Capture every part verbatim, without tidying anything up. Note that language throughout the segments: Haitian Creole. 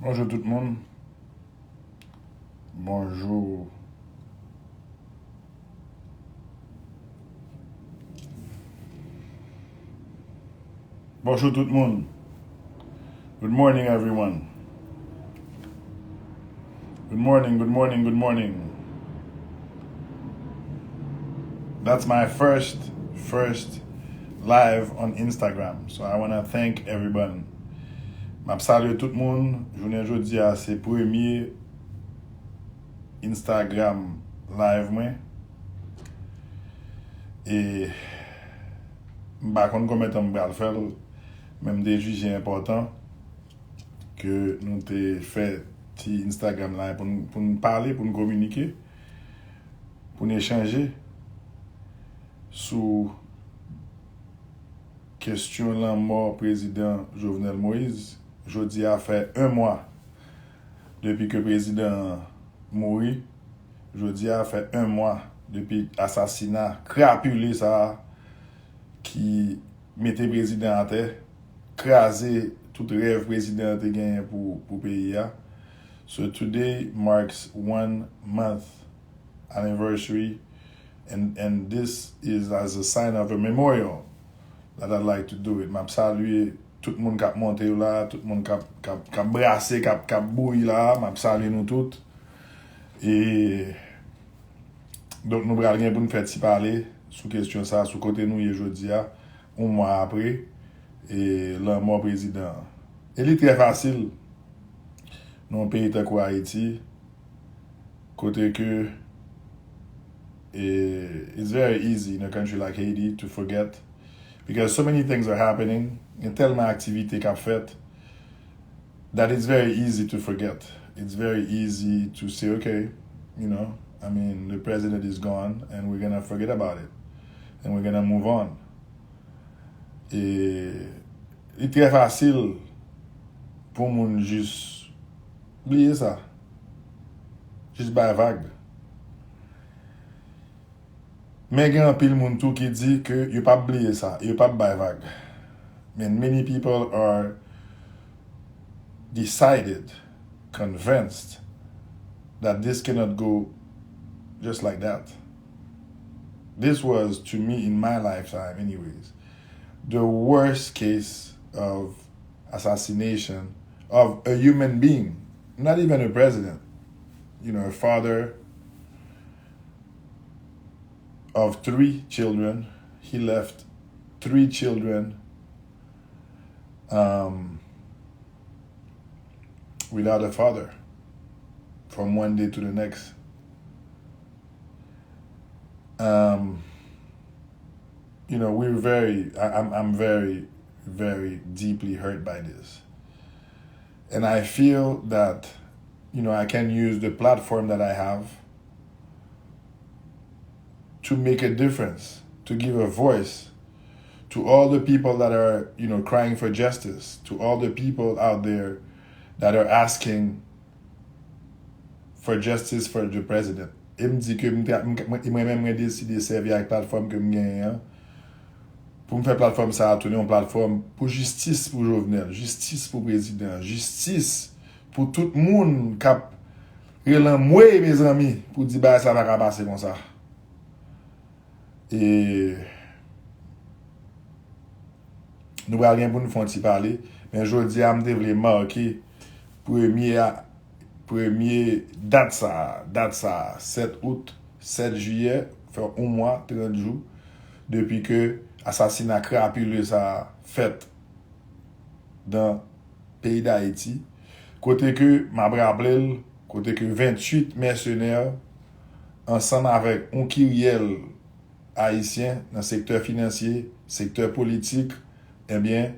Bonjou tout moun. Bonjou. Bonjou tout moun. Good morning, everyone. Good morning, good morning, good morning. That's my first, first live on Instagram. So I wanna thank everyone. M ap salye tout moun. Jounen jodi a, se premye Instagram live mwen. E m pa konn konbyen tan m pral fè l, men m te jije enpòtan ke nou te fè ti Instagram live pou n, pou n pale, pou n kominike, pou n echanje sou kesyon lanmò prezidan Jovenel Moïse. Jodi a fè yon mwa depi ke prezidan an mouri. Jodi a fè yon mwa depi asasina krapile sa a ki mete prezidan atè, kraze tout rèv prezidan an te genyen pou, pou peyi a. So today marks one month anniversary, and, and this is as a sign of a memorial that I'd like to do it. M ap salye tout moun k ap monte yo la, tout moun k ap, k ap, k ap brase, k ap, k ap bouyi la, m ap salye nou tout. E, donk, nou pral gen pou n fè ti pale sou kesyon sa, sou kote nou ye jodi a, yon mwa apre, e, lanmò prezidan an. E li trè fasil, nan yon peyi tankou Ayiti, kote ke, e, it's very easy in a country like Haiti to forget, because so many things are happening, gen tèlman aktivite k ap fèt, that it's very easy to forget. It's very easy to say, okay, you know, I mean, the president is gone and we're gonna forget about it and we're gonna move on. E li trè fasil pou moun jis bliye sa. Jis bay vag. Men gen anpil moun tou ki di ke yo p ap bliye sa, yo p ap bay vag. Men many people are decided, convinced that this cannot go just like that. This was, to me, in my lifetime, anyways, the worst case of assassination of a human being, not even a president, you know, a father of three children. He left three children, um, without a father from one day to the next. Um, you know, we're very, I, I'm, I'm very, very deeply hurt by this. And I feel that, you know, I can use the platform that I have to make a difference, to give a voice to all the people that are, you know, crying for justice, to all the people out there that are asking for justice for the president. E m di ke m, mwen menm mwen deside sèvi ak platfòm ke m genyen an pou m fè platfòm sa a tounen yon platfòm pou jistis pou Jovenel, jistis pou prezidan, jistis pou tout moun k ap rele anmwey, mezanmi, pou di bagay sa pa ka pase konsa. E nou pral gen pou n fè yon ti pale, men jodi a m te vle make premye a, premye dat sa a, dat sa a, sèt out, sèt jiyè, fè yon mwa, trant jou, depi ke asasina krapile sa a fèt nan peyi Dayiti, kote ke, m ap raple l, kote ke venntuit mèsenè, ansanm avèk yon kiryèl ayisyen nan sektè finansye, sektè politik, ebyen,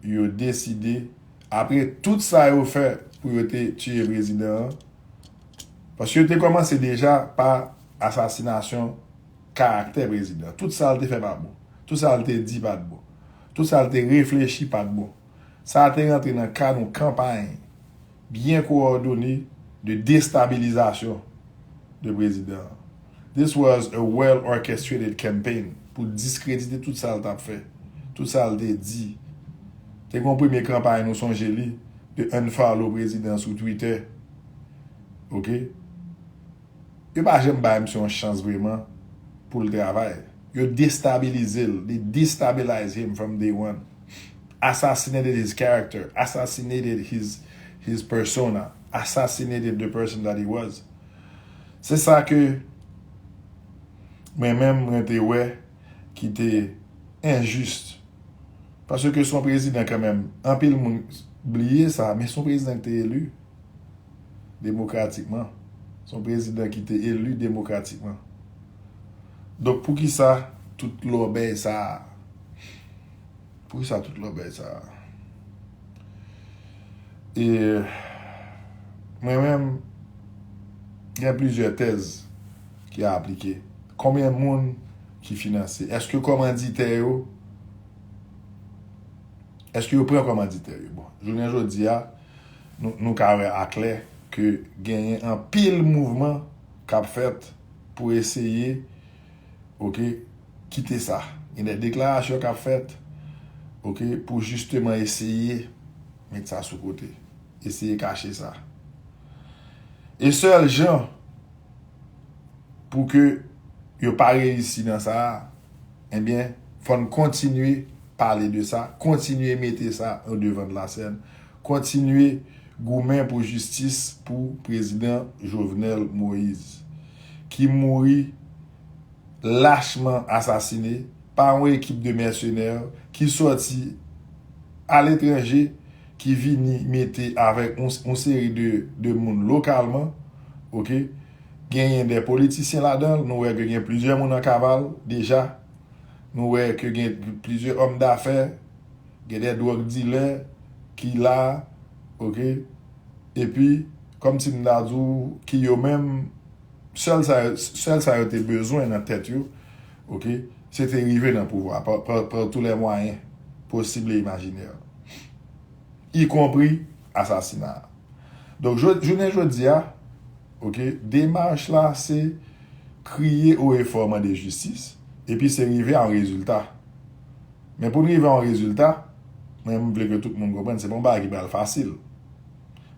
yo deside, apre tout sa yo fè pou yo te tiye prezidan an, paske yo te kòmanse deja pa asasinasyon karaktè prezidan. Tout sa l te fè pa t bon. Tout sa l te di pa t bon. Tout sa l te reflechi pa t bon. Sa a te rantre nan kad yon kanpay byen kowòdone de destabilizasyon de prezidan an. This was a well orchestrated campaign pou diskredite tout sa l t ap fè, tout sa l te di. Te gen yon premye kanpay, nou sonje li, yo unfollow prezidan sou Twitter. Ok? Yo pa janm bay misye yon chans vreman pou l travay. Yo destabilize l. They destabilize him from day one. Assassinated his character, assassinated his, his persona, assassinated the person that he was. Se sa ke mwen menm mwen te wè ki te enjis. Paske se yon prezidan kanmenm. Anpil moun bliye sa, men se yon prezidan ki te eli demokratikman. Se yon prezidan ki te eli demokratikman. Donk, poukisa tout lòbèy sa a? Poukisa tout lòbèy sa a? E mwen menm, gen plizyè tèz ki aplike. Konbyen moun ki finanse? Èske kòmanditè yo, èske yo pran kòmanditè yo? Bon, jounen jodi a, nou, nou ka wè aklè ke genyen anpil mouvman k ap fèt pou eseye, ok, kite sa. Gen de deklarasyon k ap fèt, ok, pou jisteman eseye met sa sou kote, eseye kache sa. E sèl jan pou ke yo pa reyisi nan sa a, ebyen, fò n kontinye pale de sa, kontinye mete sa o devan de la sèn, kontinye goumen pou jistis pou prezidan Jovenel Moïse, ki mouri lachman asasine pa yon ekip de mèsenè ki sòti aletranje, ki vini mete avèk yon, yon seri de, de moun lokalman, ok? Genyen de politisyen ladan l, nou wè ke gen plizyè moun an kaval deja, nou wè ke gen plizyè òm dafè, gen de dwòg dilè ki la, ok? Epi, kòmsi m ta di w, ki yo menm, sèl sa, sèl sa yo te bezwen nan tèt yo, ok, se te rive nan pouvwa pa, pa, pa tous les moyens possibles et imaginaires, y compris asasina. Donk, jounen jodi a, ok, demach la se kriye haut et fort, mande jistis, epi se rive a yon rezilta. Men pou n rive a yon rezilta, mwen, m vle ke tout moun konprann, se pa yon bagay ki pral fasil.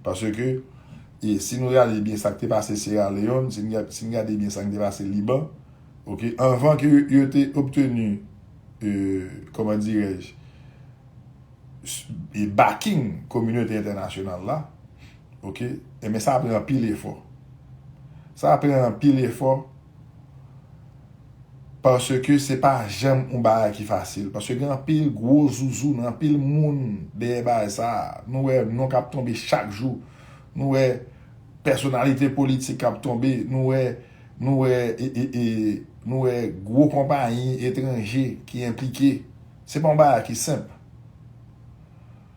Paske, e si nou gade byen sa k te pase Sierra Leone, si n gade, si n gade byen sa k te pase Liban, ok, anvan ke yo te obteni, e, kòman dirèj, e backing kominote entènasyonal la, ok, ebyen sa pran anpil efò. Sa pran anpil efò. Paske se pa janm yon bagay ki fasil. Paske gen anpil gwo zouzou, gen anpil moun dèyè bagay sa a. Nou wè non k ap tonbe chak jou. Nou wè pèsonalite politik k ap tonbe. Nou wè, nou wè, e, e, e, nou wè gwo konpayi etranje ki enplike. Se pa yon bagay ki senp.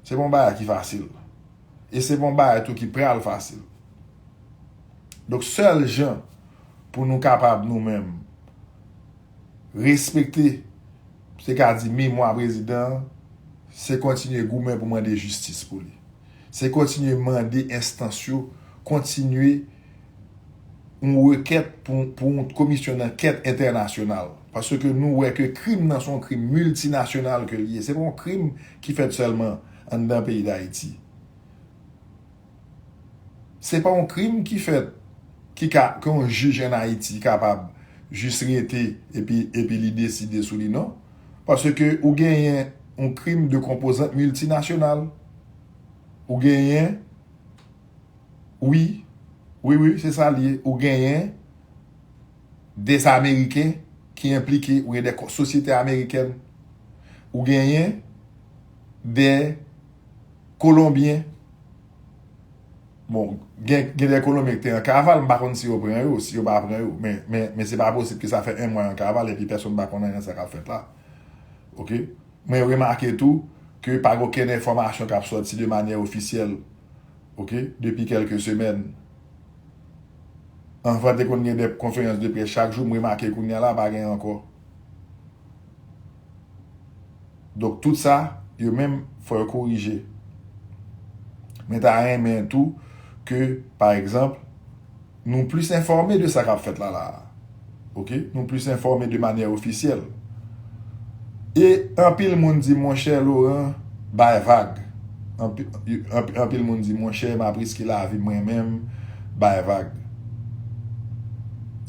Se pa yon bagay ki fasil. E se pa yon bagay tou ki pral fasil. Donk, sèl jan pou nou kapab nou menm respekte, se ka di, memwa prezidan an, se kontinye goumen pou mande jistis pou li. Se kontinye mande enstans yo kontinye yon rekèt pou, pou yon komisyon dankèt entènasyonal. Paske nou wè ke krim nan se yon krim miltinasyonal ke l ye. Se pa yon krim ki fèt sèlman anndan peyi Dayiti. Se pa yon krim ki fèt, ki ka, ke yon jij ann Ayiti kapab jis rete epi, epi li deside sou li, non. Paske ou genyen yon krim de konpozant miltinasyonal. Ou genyen, wi, wi, wi, se sa l ye. Ou genyen de Ameriken ki enplike, ou gen de ko-, sosyete amerikèn, ou genyen de Kolonbyen. Bon, gen, gen de Kolonbyen ki te an kaval, m pa konn si yo pran yo, si yo pa pran yo, men, men, men se pa posib ke sa fè en mwa yo an kaval epi pèsonn pa konn anyen nan sa k ap fèt la. Ok? Mwen remake tou ke pa gen okenn enfòmasyon k ap sòti de manyè ofisyèl, ok, depi kèlke semèn. Anvan, te konn gen de konferans de près chak jou, m remake kounye a la, pa gen ankò. Donk, tout sa, yo menm, fò yo korije. Mwen ta renmen tou ke, pa egzanp, nou plis enfòme de sa k ap fèt la, la a. Ok? Nou plis enfòme de manyè ofisyèl. E anpil moun di, monchè Laurent, bay vag. Anpi- anpi- Anpil moun di, monchè, m ap riske lavi mwen menm, bay vag.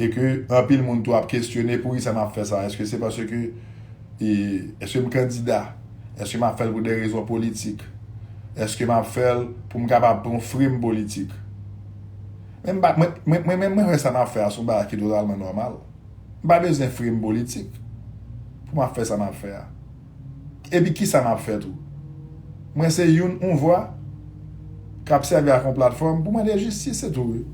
E ke anpil moun tou ap kesyone poukisa m ap fè sa. Èske se paske, e, èske m kandida? Èske m ap fè l pou de rezon politik? Èske m ap fè l pou m kapab pran frem politik? Men m pa- mwen, mwen, mwen menm, mwen wè sa m ap fè a se yon bagay ki totalman nòmal. M pa bezwen frem politik pou m ap fè sa m ap fè a. Epi kisa m ap fè tou? Mwen se youn, yon vwa k ap sèvi ak yon platfòm pou mande jistis, se tou, wi.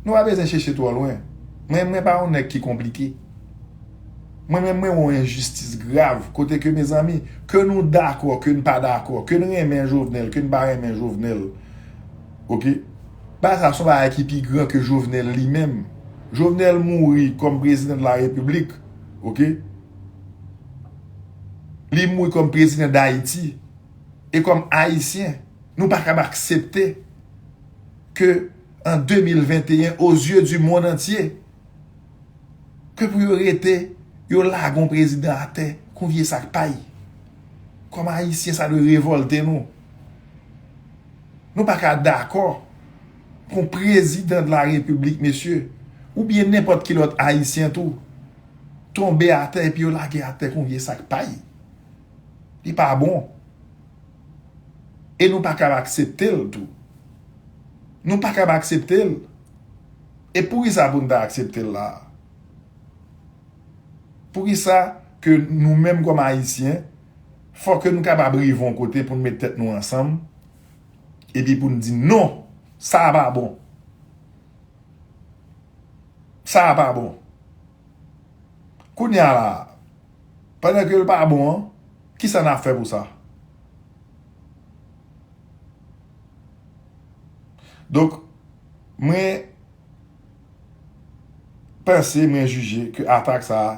Nou pa bezwen chèche twò lwen. Mwen, mwen pa yon nèg ki konplike. Mwen menm, mwen wè yon enjistis grav, kote ke, mezanmi, ke nou dakò, ke n pa dakò, ke n renmen Jovenel, ke n pa renmen Jovenel, oke? Bagay sa se yon bagay ki pi gran ke Jovenel li menm. Jovenel mouri kòm prezidan de la repiblik, oke? Li mouri kòm prezidan Dayiti. E kòm Ayisyen, nou pa kab aksepte ke an de mil venteyen, aux yeux du monde entier, ke pou yo rete, yo lage yon prezidan atè kon vye sak pay. Kòm Ayisyen, sa dwe revòlte nou. Nou pa ka dakò pou yon prezidan de la repiblik, mesye, oubyen nenpòt ki lòt Ayisyen tou, tonbe atè epi yo lage atè kon vye sak pay. Li pa bon. E nou pa kab aksepte l tou. Nou pa kab aksepte l. E poukisa pou n ta aksepte l la? Poukisa ke nou menm kòm Ayisyen, fòk ke nou kapab rive yon kote pou n met tèt nou ansanm, epi pou n di non, sa a pa bon. Sa a pa bon. Kounye a la, pandan ke l pa bon an, kisa n ap fè pou sa? Donk, mwen panse, mwen jije ke atak sa a,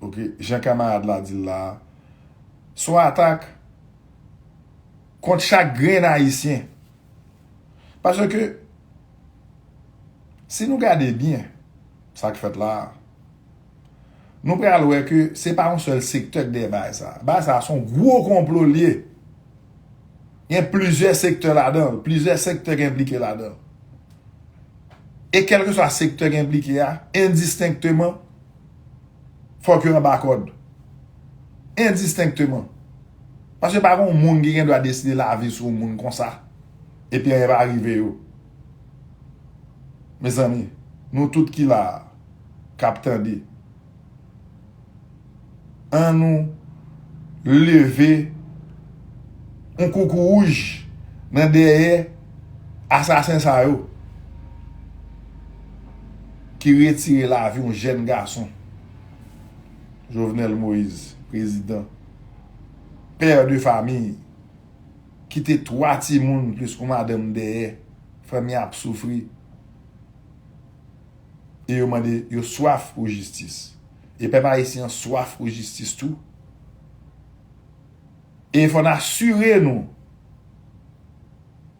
oke, jan kamarad la di l la a, se yon atak kont chak grenn Ayisyen. Paske, si nou gade byen sa k fèt la a, nou pral wè ke se pa yon sèl sektè k dèyè bagay sa a. Bagay sa a se yon gwo konplo l ye. Gen plizyè sektè ladan l, plizyè sektè k enplike ladan l. E kèlkeswa sektè k enplike a, endistenkteman, fòk yo anba kòd. Endistenkteman. Paske pa gen yon moun ki gen dwa deside lavi sou yon moun konsa. Epi anyen pa rive yo. Mezanmi, nou tout ki la a, k ap tande, ann nou leve yon koukou wouj nan dèyè asasen sa yo ki retire lavi yon jèn gason. Jovenel Moïse, prezidan, pè de famiy, kite twa timoun plis yon madanm dèyè, fanmi ap soufri. E yo mande, yo swaf pou jistis. E pèp ayisyen an swaf pou jistis tou. E fò n asire nou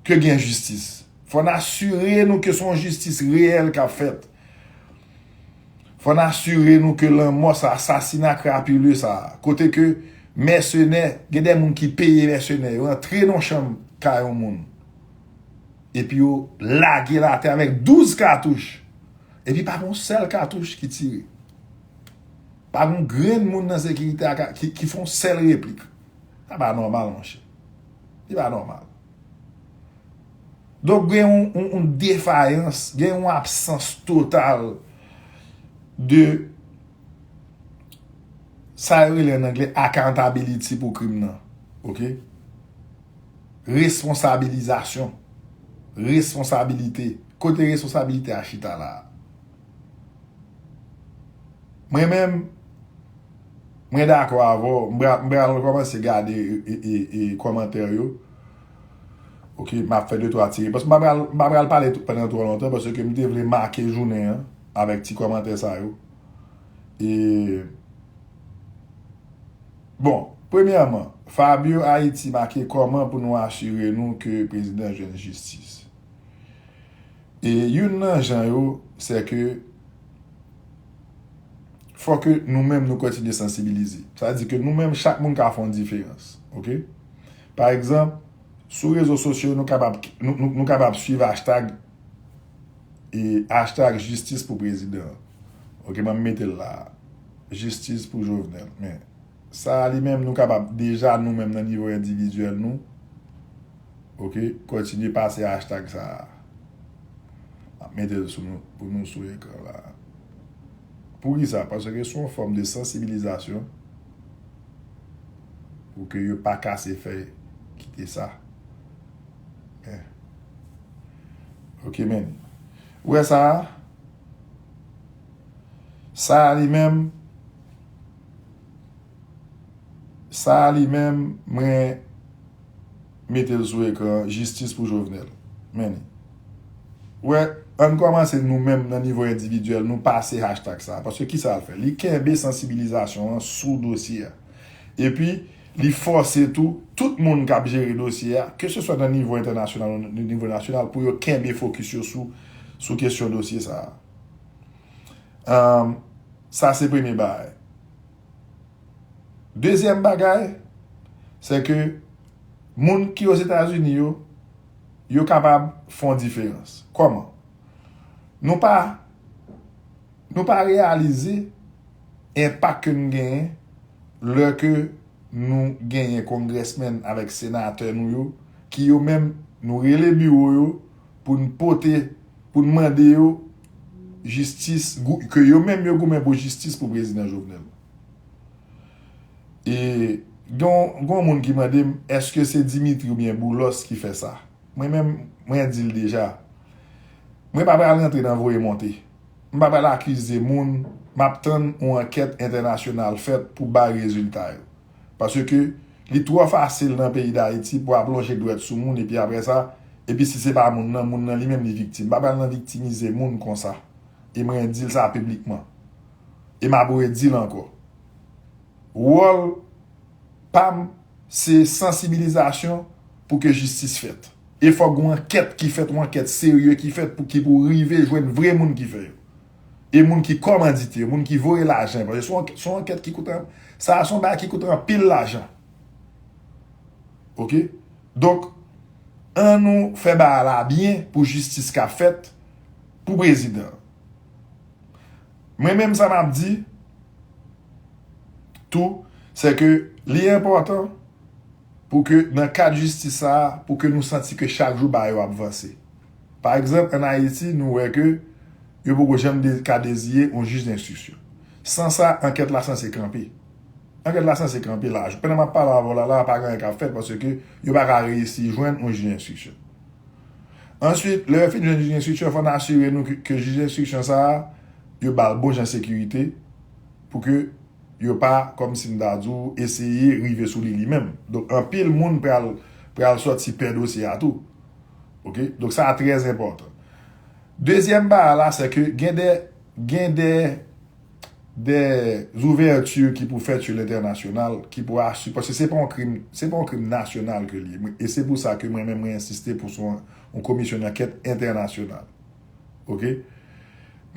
ke gen jistis. Fò n asire nou ke se yon jistis reyèl k ap fèt. Fò n asire nou ke lanmò sa, asasina krapile sa, kote ke mèsenè, gen de moun ki peye mèsenè, yo rantre nan chanm kay yon moun, epi yo lage l atè avèk douz katouch, epi pa gen yon sèl katouch ki tire. Pa gen yon grenn moun nan sekirite a ka- ki, ki fè yon sèl replik. Sa pa nòmal, monchè. Li pa nòmal. Donk, gen yon, yon, yon defayans, gen yon absans total de sa yo rele an anglè accountability pou krim nan. Oke? Responsabilizasyon. Responsabilite. Kote responsabilite a chita la a? Mwen menm, mwen dakò avè w. M pral, m pral kòmanse gade e, e, e, e kòmantè yo. Oke, m ap fè de twa ti. Paske m pa pral, m pa pral pale tou- pandan twò lontan, paske m te vle make jounen an avèk ti kòmantè sa yo. E, bon, premyèman, Fabio Haiti make kòman pou nou asire nou ke prezidan jwenn jistis? E youn nan jan yo, se ke fò ke nou menm nou kontinye sansibilize. Sa vle di ke nou menm, chak moun ka fè yon diferans. Oke? Pa egzanp, Sou rezo sosyo, nou kapab, nou, nou, nou kapab swiv hashtag, e, hashtag jistis pou prezidan. Ok, mwen mete l la. Jistis pou Jovenel. Men, sa a li menm, nou kapab deja nou menm nan nivo endividyèl nou. Ok, kontinye pase hashtag sa a. M ap mete l sou nou, pou nou sou ekran la. Poukisa? Paske se yon fòm de sansibilizasyon pou ke yo pa kase fèy kite sa. Eh. Ok, men. Ou wè sa a? Sa a li menm, sa a li menm, mwen mete l sou ekran, jistis pou Jovenel. Men li. Wè, ann kòmanse nou menm nan nivo endividyèl, nou pase hashtag sa a. Paske kisa l fè? Li kenbe sansibilizasyon an sou dosye a. Epi, li fòse tou, tout moun k ap jere dosye a, keseswa nan nivo entènasyonal ou nan nivo nasyonal, pou yo kenbe fokis yo sou, sou kesyon dosye sa a. Ahn, sa se premye bagay. Dezyèm bagay, se ke moun ki Ozetazini yo, yo kapab fè yon diferans. Kòman? Nou pa, nou pa reyalize enpak ke n genyen lè ke nou genyen kongrèsmenn avèk senatè nou yo, ki yo menm, nou rele biwo yo pou n pote, pou n mande yo jistis, gou-, ke yo menm yo goumen pou jistis pou prezidan Jovenel. E gen yon, gen yon moun ki mande m, èske se Dimitri oubyen Boulos ki fè sa? Mwen menm, mwen di l deja. Mwen pa pral rantre nan voye monte. M pa pral akize moun. M ap tann yon ankèt entènasyonal fèt pou bay rezilta yo. Paske li twò fasil nan peyi Dayiti pou ap lonje dwèt sou moun epi apre sa, epi si se pa moun nan, moun nan li menm li viktim. M pa pral nan viktimize moun konsa. E mwen di l sa piblikman. E m ap redi l ankò. Wòl pa m, se sansibilizasyon pou ke jistis fèt. E fòk gen yon ankèt ki fèt, yon ankèt serye ki fèt pou ki pou rive jwenn vre moun ki fè yo. E moun ki kòmandite yo, moun ki voye lajan yo. Paske se yon, se yon ankèt ki koute an-, sa a se yon bagay ki koute anpil lajan. Ok? Donk, ann nou fè bagay la byen pou jistis ka fèt pou prezidan. Mwen menm sa m ap di tou, se ke li enpòtan pou ke nan kad jistis sa a, pou ke nou santi ke chak jou bagay yo ap vanse. Pa egzanp, ann Ayiti, nou wè ke yo poko janm de-, ka deziye yon jij denstriksyon. San sa, ankèt la sanse kanpe. Ankèt la sanse kanpe la. Pandan m ap pale avè w la, la, pa gen anyen k ap fèt paske yo pa ka reyisi jwenn yon jij denstriksyon. Answit, lè yo fin jwenn jij denstriksyon, fò n asire nou ke, ke jij denstriksyon sa a, yo ba l bon jan sekirite pou ke yo pa, kòmsi m ta di w, eseye rive sou li li menm. Donk, anpil moun pral, pral sòti pè dosye a tou. Ok? Donk, sa a trè enpòtan. Dezyèm bagay la, se ke gen de, gen de, de ouvèti ki pou fèt sou lentènasyonal, ki pou asire, paske se pa yon krim, se pa yon krim nasyonal ke li ye. E se pou sa ke mwen menm, mwen ensiste pou se yon, yon komisyon dankèt entènasyonal. Ok?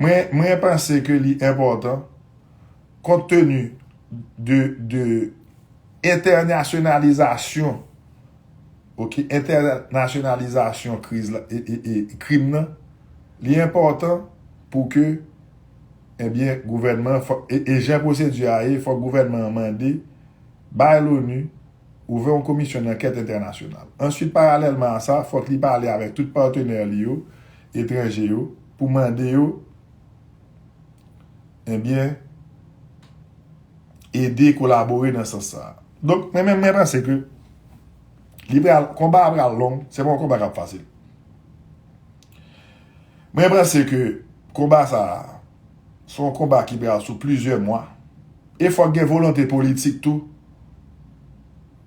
Mwen, mwen panse ke li enpòtan, kont teni de, de entènasyonalizasyon, ok, entènasyonalizasyon kriz la, e, e, e krim nan, li enpòtan pou ke, ebyen, gouvènman, fò, e, e jan pwosedi a ye, fòk gouvènman an mande, bay l'ONU, ouvè yon komisyon dankèt entènasyonal. Answit, paralèlman a sa, fòk li pale avèk tout patnè li yo, etranje yo, pou mande yo, ebyen, ede kolabore nan sans sa a. Donk, mwen menm, mwen panse ke li pral, konba a pral long, se pa yon konba k ap fasil. Mwen panse ke konba sa a, se yon konba ki pral sou plizyè mwa. E fòk gen volonte politik tou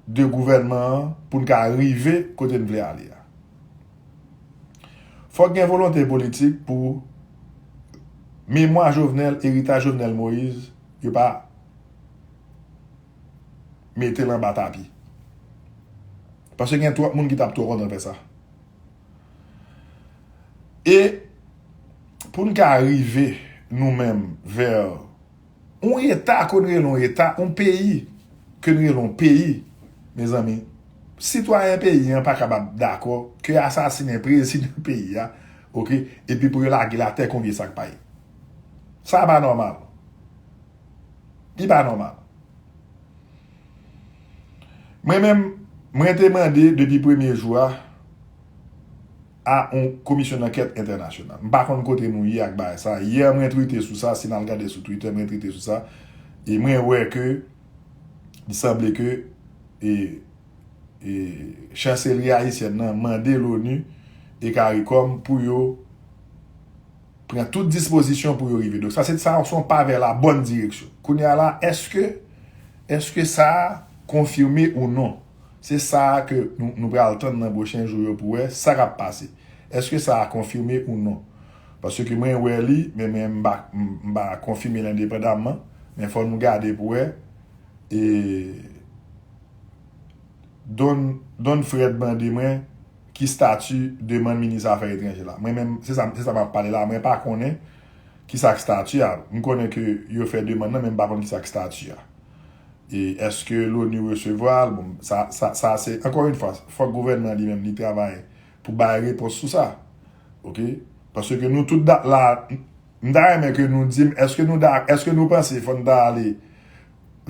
de gouvènman an pou n ka rive kote n vle ale a. Fòk gen volonte politik pou memwa Jovenel, eritaj Jovenel Moïse, yo pa mete l anba tapi. Paske gen twòp moun ki t ap twò kontan fè sa. E pou n ka rive nou menm vè yon eta, ke n rele yon eta, yon peyi, ke n rele yon peyi, mezanmi, sitwayen peyi an pa kapab dakò ke asasinen prezidan peyi a, oke, epi pou yo lage l atè kon vye sak pay. Sa pa nòmal. Li pa nòmal. Mwen menm, mwen te mande depi premye jou a a yon komisyon d'ankèt entènasyonal. M pa konn kote nou ye ak bagay sa. Yè mwen twite sou sa, si n al gade sou Twitter, mwen twite sou sa. E mwen wè ke li sanble ke e, e chanselri ayisyèn nan mande l'ONU e CARICOM pou yo pran tout dispozisyon pou yo rive. Donk sa se sa se yon pa vè la bòn direksyon. Kounye a la, èske èske sa a konfime ou non? Se sa a ke nou, nou pral tann nan pwochen jou yo pou wè sa k ap pase. Èske sa a konfime ou non? Paske mwen wè li, men mwen m pa, m pa konfime l endepandamman, men fò nou gade pou wè. E Don, Don Fred mande mwen ki stati demann minis afè etranjè la. Mwen menm, se sa, se sa m ap pale la, mwen pa konnen ki sa k stati a. M konnen ke yo fè demann nan, men m pa konn ki sa k stati a. E èske l'ONU resevwa l? Bon, sa, sa, sa se, ankò yon fwa, fòk gouvènman li menm li travay pou bay repons sou sa. Oke? Paske nou tout da, la, m ta renmen ke nou di m, èske nou da, èske nou panse fò n ta ale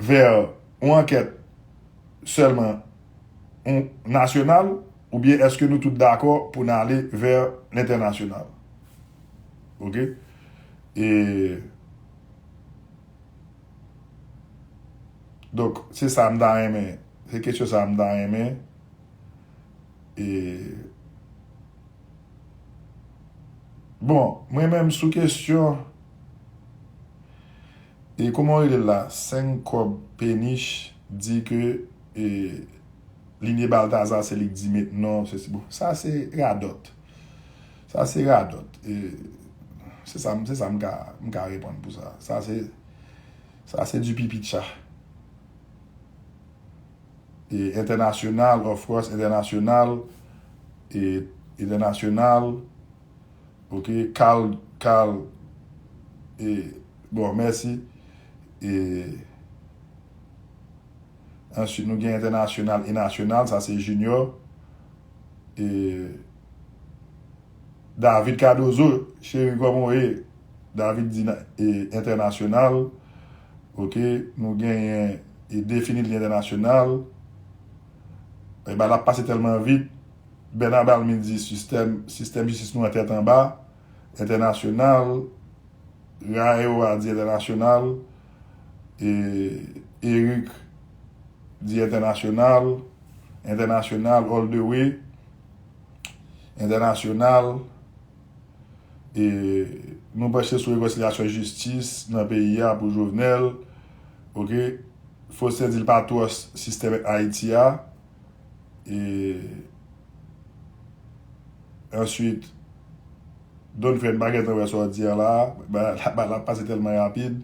vè yon ankèt sèlman yon nasyonal, oubyen èske nou tout dakò pou n ale vè lentènasyonal? Oke? E Donk, se sa m ta renmen. Se kesyon sa m ta renmen. E, bon, mwen menm sou kesyon, e kòman yo rele l la? Senk kòb Penich di ke e, Linie Balthazar se li k di met non, se, se, bon, sa se radòt. Sa se radòt. E, se sa, se sa m ka, m ka reponn pou sa. Sa se, sa se du pipi de chat. E entènasyonal, of course, entènasyonal, e entènasyonal, oke, Carl, Carl, e, bon, mèsi. E, answit, nou gen entènasyonal e nasyonal, sa se Junior. E, David Cardozo, cheri, kòman w ye? David di na- e, entènasyonal. Oke, nou genyen e, Definitely entènasyonal. E ba l ap pase tèlman vit. Bernard Balmy di sistèm, sistèm jistis nou an tèt anba, entènasyonal. Rayo a di entènasyonal. E, Eric di entènasyonal. Entènasyonal, all the way. Entènasyonal. E, nou panche sou rekonsilyasyon jistis nan peyi a pou Jovenel. Oke. Faustin di l pa twòs sistèm Ayiti a. E, answit, Don Fred, m pa gentan wè sa w di a la. Ba, la, ba, l ap pase tèlman rapid.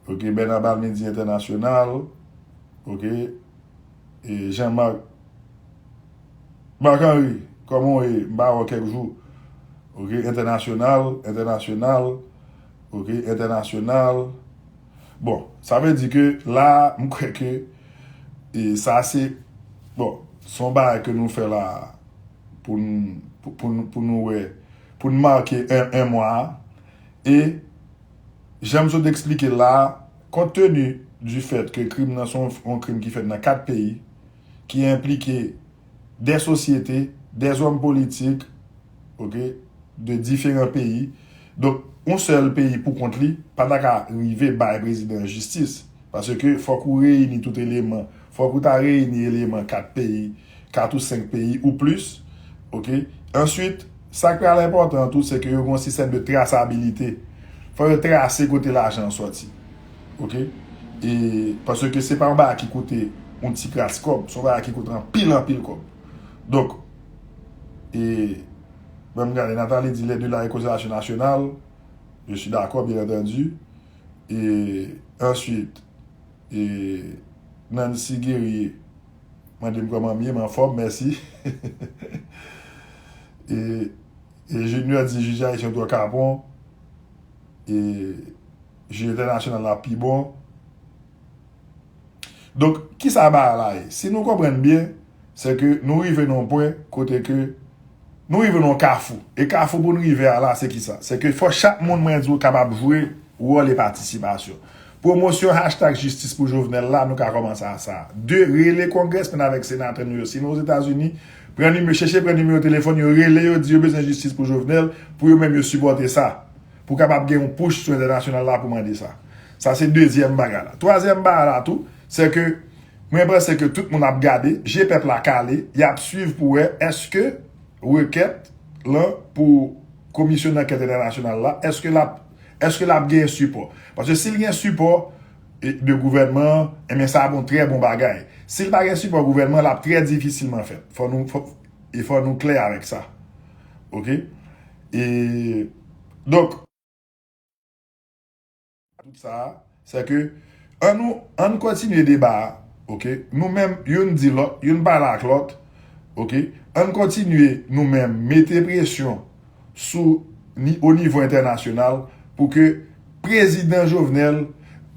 Oke, Bernard Balmy di entènasyonal. Oke. E Jean Marc, Marc Henry, kòman w ye? M pa wè w kèk jou. Oke, entènasyonal, entènasyonal. Oke, entènasyonal. Bon, sa vle di ke la, m kwè ke e sa se, bon, se yon bagay ke nou fè la pou n, pou, pou, n- pou nou wè, pou n make un, un mwa a. E jan m sot eksplike la, kont teni du fèt ke krim nan se yon, yon krim ki fèt nan kat peyi, ki enplike de sosyete, de zòm politik, oke, de diferan peyi. Donk, yon sèl peyi pou kont li pa ta ka rive bay prezidan jistis. Paske fòk ou reyini tout eleman. Fòk ou ta reyini eleman kat peyi, kat ou senk peyi ou plis. Oke? Answit, sa k pral enpòtan tou, se ke yo gen yon sistèm de trasabilite. Fò yo trase kote lajan an sòti. Oke? E, paske se pa yon bagay ki koute yon ti kras kòb, se yon bagay ki koute anpil, anpil kòb. Donk, e, ban m gade, Nathalie di les deux la réconciliation nationale. Je suis d'accord, bien entendu. E, answit, e, Nancy Guerrier mande m kòman m ye, m anfòm, mèsi. E, e Junior di jij ayisyen twò kapon. E, jij entènasyonal la pi bon. Donk, kisa bagay la ye? Si nou konprann byen, se ke nou rive nan yon pwen kote ke nou rive nan yon kafou. E kafou pou n rive a la, se kisa? Se ke fò chak moun, mwen di w, kapab jwe wòl e patisipasyon. Pwomosyon hashtag jistis pou Jovenel la, nou ka kòmanse a sa. De, rele kongresmen avèk senatè nou yo. Si nou Ozetazini, pran nimewo, chèche pran nimewo telefòn yo, rele yo, di yo bezwen jistis pou Jovenel, pou yo menm yo sipòte sa. Pou kapab gen yon pouch sou entènasyonal la pou mande sa. Sa se dezyèm bagay la. Twazyèm bagay la tou, se ke mwen panse ke tout moun ap gade, je pèp la kale, y ap swiv pou wè èske rekèt lan pou komisyon dankèt entènasyonal la, èske l ap, èske l ap gen sipò. Paske si l gen sipò e, de gouvènman an, ebyen sa ap yon trè bon bagay. Si l pa gen sipò gouvènman, l ap trè difisilman fèt. Fò nou, fò, e fò nou klè avèk sa. Oke? E, donk, tout sa, se ke, ann nou, ann kontinye deba a, oke? Nou menm, youn di lòt, youn pale ak lòt, oke? Ann kontinye, nou menm, mete presyon sou, ni, o nivo entènasyonal, pou ke prezidan Jovenel,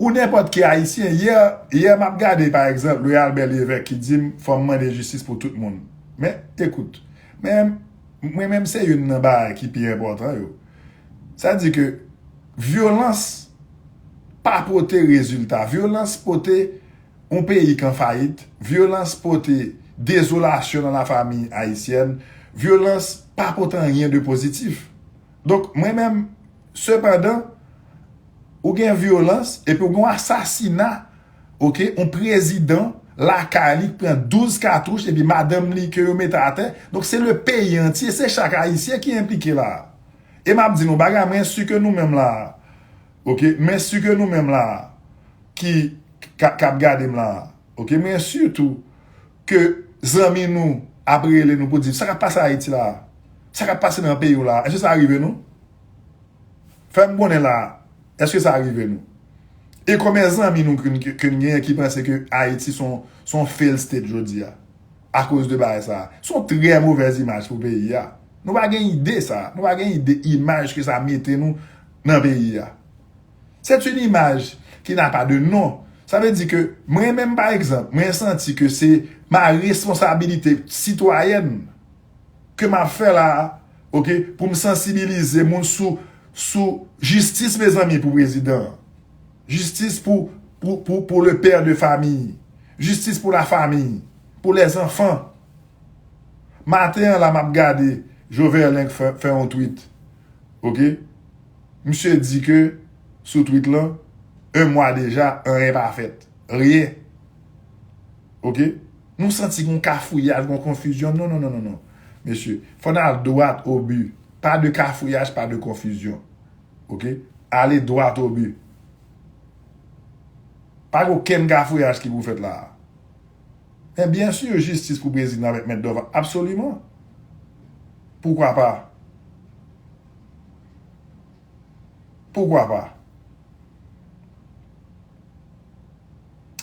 ou nenpòt ki ayisyen, yè, yè m ap gade, pa egzanp, Louis Albert Lévesque ki di m, fò m mande jistis pou tout moun. Men, ekout, men, mwen menm se youn nan bagay ki pi enpòtan yo. Sa di ke vyolans pa pote rezilta. Vyolans pote yon peyi k an fayit. Vyolans pote dezolasyon nan lafanmi ayisyèn. Vyolans pa pote anyen de pozitif. Donk, mwen menm, sepandan, ou gen vyolans, epi ou gen yon asasina, oke, yon prezidan lakay li k pran douz katouch, epi madanm li ke yo mete atè. Donk, se le peyi antye, se chak ayisyen ki enplike la a. E m ap di nou bagay, mwen si ke nou menm la a, oke, mwen si ke nou menm la a, ki, k, k ap gade m la a, oke, mwen si tou ke zanmi nou ap rele nou pou di, sa k ap pase Ayiti la a? Sa k ap pase nan peyi w la a? Èske sa rive nou? Fè m konnen la a, èske sa rive nou? E konbyen zanmi nou ke, ke, ke n genyen ki panse ke Ayiti se yon, se yon fail state jodi a? Akoz de bagay sa a. Se yon trè movèz imaj pou peyi a. Nou pa gen ide sa. Nou pa gen ide imaj ke sa mete nou nan peyi a. C'est une image qui n'a pas de nom. Sa vle di ke mwen menm, pa egzanp, mwen santi ke se ma responsabilité citoyenne ke m ap fè la a, oke, pou m sansibilize moun sou, sou jistis, mezanmi, pou prezidan an. Jistis pou, pou, pou, pou le père de famille. Jistis pou la famille. Pou les enfants. Maten an la, m ap gade Joverlin fè, fè yon tweet. Oke? Misye di ke sou tweet lan, un mois deja, anyen pa fèt. Ryen. Oke? Nou santi gen yon kafouyaj, gen yon konfizyon. Non, non, non, non, non. Mesye, fò n al dwat o bi. Pa de kafouyaj, pa de konfizyon. Oke? Ale dwat o bi. Pa gen okenn kafouyaj ki pou fèt la a. Men byen si, jistis pou prezidan avèk mèt Dòval. Absoliman. Poukwa pa? Poukwa pa?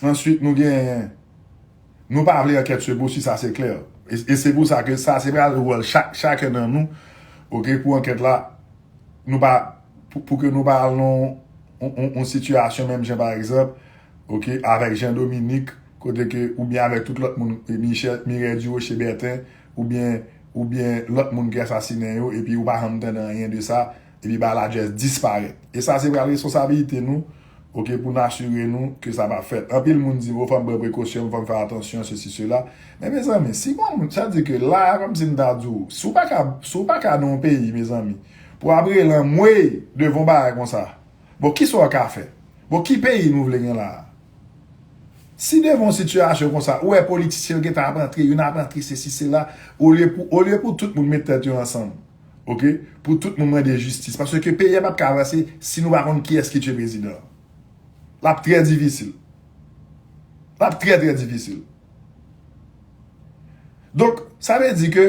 Answit, nou genyen, nou pa vle ankèt se pou si, sa se klè. E, e se pou sa ke sa se pral wòl chak, chakè nan nou, oke, pou ankèt la, nou pa, pou, pou ke nou pa al nan yon, yon, yon sitiyasyon menm jan, pa egzanp, oke, avèk Jean Dominique, kote ke, oubyen avèk tout lòt moun, e, Michel, Mireille Durocher Bertin, oubyen, oubyen lòt moun ki asasinen yo, epi ou pa janm tande anyen de sa, epi bagay la just disparèt. E sa se pral responsabilite nou, oke, pou n asire nou ke sa p ap fèt. Anpil moun di, bon, fò m pran prekosyon, fò m fè atansyon, sesi, sela. Men, mezanmi, si yon moun, sa di ke la, kòmsi m ta di w, si w pa ka, si w pa ka nan yon peyi, mezanmi, pou w ap rele anmwey devan yon bagay konsa, bon, kisa w ka fè? Bon, ki peyi nou vle gen la a? Si devan yon sitiyasyon konsa, ou wè politisyen yo gentan ap antre, youn ap antre, sesi, sela, olye pou, olye pou tout moun met tèt yo ansanm, oke? Pou tout moun mande jistis. Paske peyi a p ap ka avanse si nou pa konn kiyès ki tye prezidan an. L ap trè difisil. L ap trè, trè difisil. Donk, sa vle di ke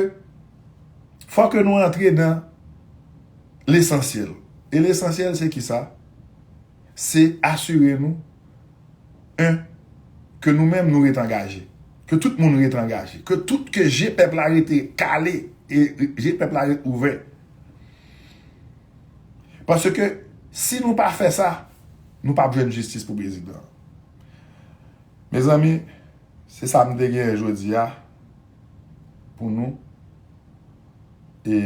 fò ke nou antre nan lesansyèl. E lesansyèl, se kisa? Se asire nou, en, ke nou menm nou ret angaje. Ke tout moun ret angaje. Ke tout, ke je pèp la rete kale e je pèp la ret ouvè. Paske si nou pa fè sa, nou p ap jwenn jistis pou prezidan an. Mezanmi, se sa m te genyen jodi a. pou nou. E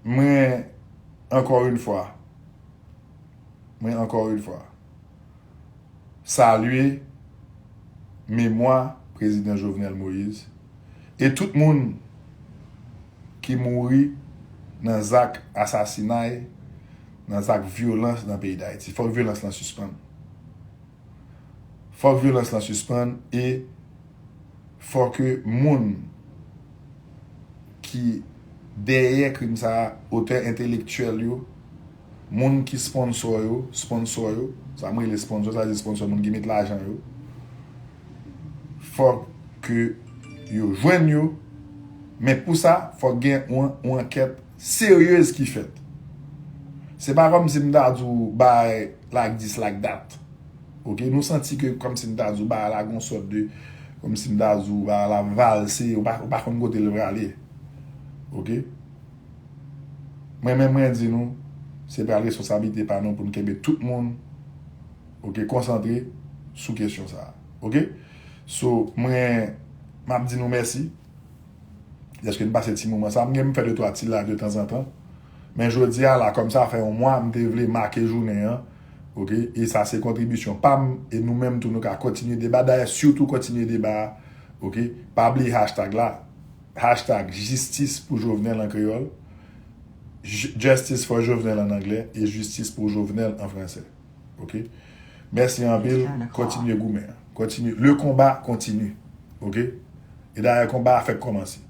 mwen, ankò yon fwa, mwen, ankò yon fwa, salye memwa Prezidan Jovenel Moïse e tout moun ki mouri nan zak asasinay, nan zak vyolans nan peyi Dayiti. Fòk vyolans lan sispann. Fòk vyolans lan sispann e fòk ke moun ki dèyè krim sa a, otè entelektyèl yo, moun ki sponsò yo, sponsò yo, sa m rele sponsò, sa vle di sponsò, moun ki met lajan yo, fòk ke yo jwenn yo, men pou sa, fòk gen yon, yon ankèt seryez ki fèt. Se pa kòmsi m ta di w bay like this, like that. Ok, nou santi ke kòmsi m ta di w bagay la gon sòt de, kòmsi m ta di w bagay la valse, ou pa, ou pa konn kote l prale. Ok? Mwen menm mwen di nou, se pral responsablite pa nou pou n kenbe tout moun, ok, konsantre sou kesyon sa a. Ok? So, mwen, m ap di nou mèsi. Dèske n pase ti moman sa. M gen m fè de twa ti live de tanzantan. Men jodi a la, kòm sa fè yon mwa, m te vle make jounen an. Ok? E sa se kontribisyon pa m. E nou menm tou, nou ka kontinye deba. Dayè, sitou kontinye deba a. Ok? Pa bliye hashtag la. Hashtag jistis pou Jovenel an kreyòl. Ju- Justice for Jovenel an anglè. E jistis pou Jovenel an fransè. Ok? Mèsi anpil. Kontinye goumen an. Kontinye. Le konba kontini. Ok? E dayè, konba a fèk kòmanse.